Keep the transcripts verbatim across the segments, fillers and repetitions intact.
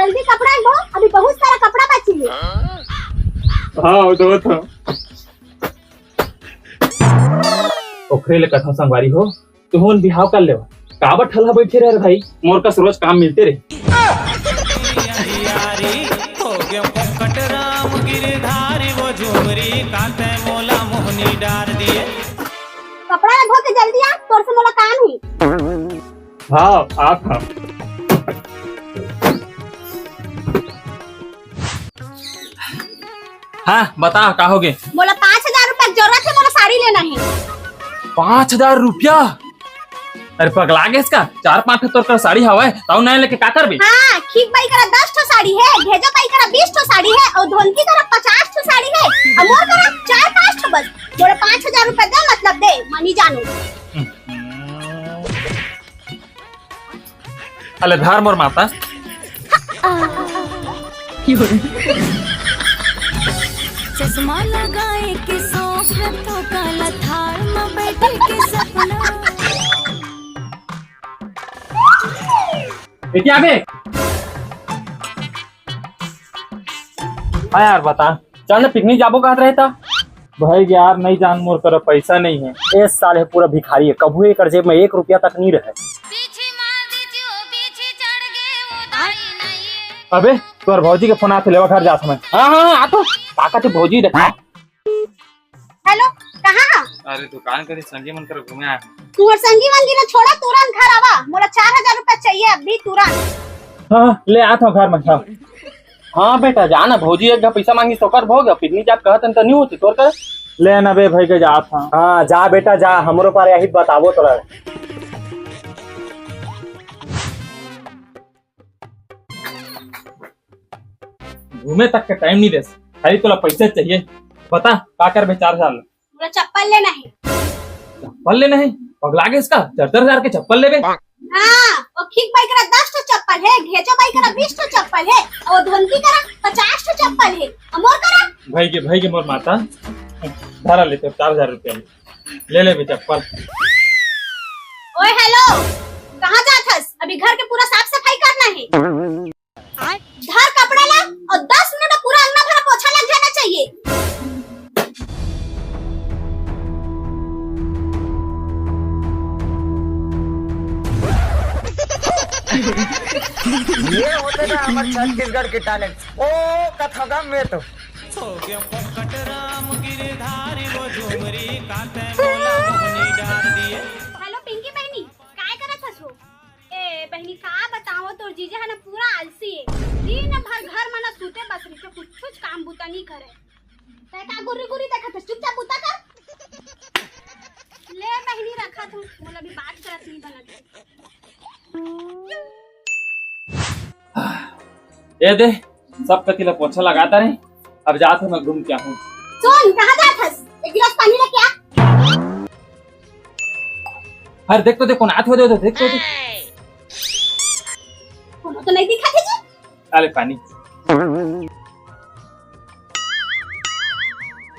जल्दी कपड़ा धो, अभी बहुत सारा कपड़ा बची है। हाँ, धोत हँव। ओखरे ले कथँव संगवारी हो, तुहूँ बिहाव कर लेवा। काबर ठलहा बइठे रहे रे भाई, मोर कस रोज काम मिलते रे। कपड़ा ला धो के जल्दी आ, तोर से मोला काम ही। हाँ, आत हँव। हाँ, बता, का होगे? मोला पाँच हजार रुपया के जरूरत हे, मोला साड़ी लेना हे। पाँच हजार रुपया? अरे पगला गेस का? चार पाँच ठो तोर करा साड़ी हवय, तउ नया लेके का करबे? हाँ, खीक बाई करा दस ठो साड़ी हे, घेजो बाई करा बीस ठो साड़ी हे, अउ धोनकी करा पचास ठो साड़ी हे, अउ मोर करा चार पाँच ठो बस। मोला पाँच हजार रुपया दे, मतलब दे, मनी जानू। अले धर मोर माता। चश्मा लगाए के शौक रथो, काला थार में बैठे के सपना। बेटी आबे। हाँ यार, बता, चल ना, पिकनिक जाबो कहत रहे त। भाई यार, नहीं जान, मोर करा पैसा नहीं है। ए साले पूरा भिखारी है, कभू एकर जेब में एक रुपया तक नहीं रहे। अबे, तोर भौजी के फोन आथे, लेवा घर जात हमें। हाँ, हाँ, हाँ, आ तो। का कहते भौजी देखा। हेलो, कहाँ हा? अरे, दुकान करी संगी मन करा घूमे आए हँव। तुँहर संगी वंगी ला छोड़ा, तुरंत घर आवा, मोला चार हजार रुपया चाहिए अभी तुरंत। हाँ, ले आत हँव घर में, हाँ। हाँ बेटा, जा ना, भौजी एक घा पैसा मांगी, सोकर भोग, पिकनिक जात कहत हन त नहीं होती तोर कर। ले ना बे भाई के जात हँव। हाँ, जा बेटा, जा, हमरो पारे यही बताबो तोला। घूमे तक के टाइम नहीं देस, खाली तोला पैसा चाहिए। बता, का करबे चार हजार ले? मोला चप्पल लेना हे। चप्पल लेना हे? पगला गेस का? चार चार हजार के चप्पल लेबे? हाँ, ओ खीक बाई करा दस ठो चप्पल हे, घेचो बाई करा बीस ठो चप्पल हे, अउ धोनकी करा पचास ठो चप्पल हे, अउ मोर करा? भाई के, भाई के मोर माता, धरा ले तो चार हजार रुपया ले, ले लेबे चप्पल। ओए हेलो, कहाँ जात हस? अभी घर के पूरा साफ सफाई करना हे। धर कपड़ा ला अउ दस मिनट में पूरा अंगना भरा पोछा लग जाना चाहिए। ये होथे ना हमर छत्तीसगढ़ के टैलेंट। ओ कथगम में तो। हेलो पिंकी बहिनी, काय करत हस हो? ए बहिनी, का बतावं, तोर जीजा ह ना पूरा आलसी हे। दिन भर घर म ना सूते बस रहिथे, कुछुच काम बूता नइ करे। तैं का गुर्री गुर्री देखत हस? चुपचाप बूता कर। ले बहिनी, रखत हँव, मोला अभी बात करत नइ बनत हे। ए दे, सब कति ला पोछा लगा डारे, अब जात हँव मैं घूम के आहूँ। सुन, कहाँ जात हस? एक गिलास पानी लेके आ। अरे देख तो देख, कोन आत हे, देख तो देख। कोनो तो नइ दिखत हे जी। अरे पानी।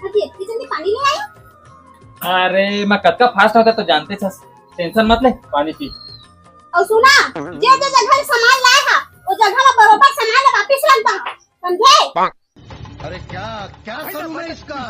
अभी इतनी जल्दी पानी ले आए? अरे मैं कतका फास्ट होथँव तो जानते हस, टेंशन मत ले, पानी पी। अउ सुना, जे जे जगह ले सामान लाए हा, ओ जगह ला बरोबर सामान ला वापिस रख दा, समझे? अरे क्या, क्या करूँ मैं इसका?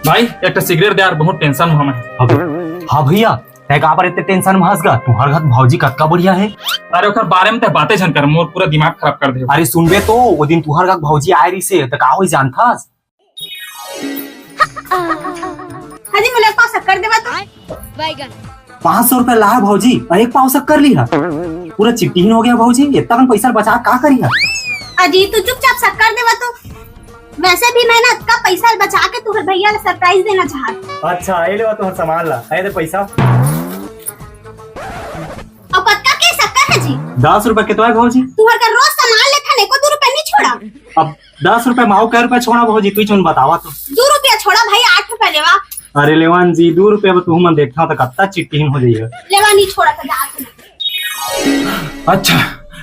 भाई, एक ठो सिगरेट दे यार, बहुत टेंशन में हँव मैं। हाँ भैया, तैं काबर इतने टेंशन में हँस गा? तुँहर घर भौजी कतका बढ़िया हे। अरे ओकर बारे में तैं बाते झन कर, मोर पूरा दिमाग खराब कर दे। अरे सुनबे तो, ओ दिन तुँहर घर भौजी आए रहिसे, त का होइस जानथस? हाँ जी, मोला एक पाव शक्कर देवा तो। पाँच सौ रुपया लाहा भौजी, अउ एक पाव शक्कर लिहा। पूरा चिट्टीहीन हो गे भौजी, इतना कन पैसा बचा का करिहा? अजी, तू चुपचाप शक्कर देवा तो। वैसे भी मैं ना अतका पैसा बचा के तुँहर भैया ला surprise देना चाहत। अच्छा, ए लेवा तुँहर सामान ला, ए दे पैसा। अउ कतका के शक्कर हे जी? दस रुपया के तो हे भौजी। तुँहर का रोज सामान लेथन, एको दू रुपया नइ छोड़ा। अब दस रुपया म अउ कै रुपया छोड़ा भौजी, तुँहच मन बतावा तो। दू रुपया छोड़ा भाई, आठ रुपया लेवा। अरे लेवा न जी, दू रुपया म तुँहू मन देखथव त कतका चिट्टीहीन हो जइहा। लेवा नइ छोड़ा त जात हँव। अच्छा,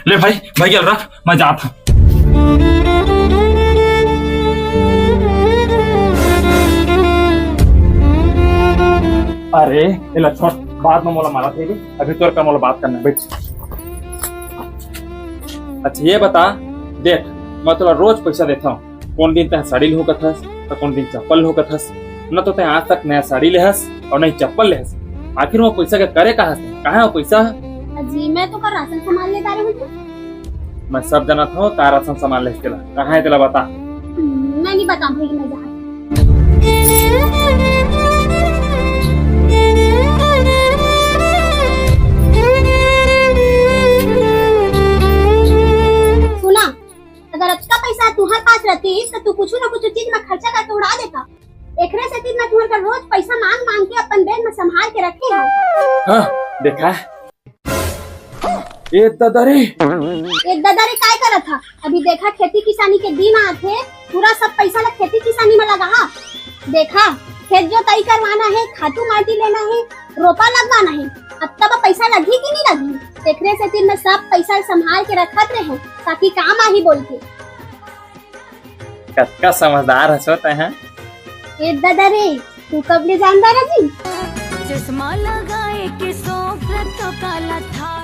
ले भाई, भाई के रख, मैं जात हूँ। अरे, एला छोड़, बाद में मोला मारा थे, अभी तोर का मोला बात करना, बैठ। अच्छा, ये बता, देख, मैं तोला रोज पैसा देता हूँ, कोन दिन तैं साड़ी लेहूं कथस, त कोन दिन चप्पल लेहूं कथस। न तो तैं आज तक नया साड़ी लेहस अउ न ही चप्पल लेहस। आखिर वो पैसा के करे का हस? कहाँ है वो पैसा? अजी, मैं तो कर राशन सामान लेता रहूं। मैं सब जानत हूँ, तार राशन सामान लेहस तेला। कहाँ है तेला बता। हम्म, मैं नहीं बताऊं भाई, मैं जात सुना, अगर अतका पैसा तुहर पास रहतीस, त तू कुछ न कुछ चीज में खर्चा करके उड़ा देता। एकरे सेती मैं तुहर कर रोज पैसा मांग मांग के अपन बैग में संभाल के रखे हूँ। हाँ, देखा? ए दादा रे! ए दादा रे, काय करत हा? अभी देखा, खेती किसानी के दिन आथे, पूरा सब पैसा ला खेती किसानी में लगा हा। देखा, खेत जोताई करवाना है, खातू माटी लेना है, रोपा लगवाना है, अब तब पैसा लगही कि नहीं लगही? एकरे सेती मैं सब पैसा संभाल के रखत रहे, ताकि काम आही बोल के। कतका समझदार हस वो तैं, हाँ? ए दादा रे, तू कब ले जानदार जी? चश्मा लगाए के शौक तो काला था।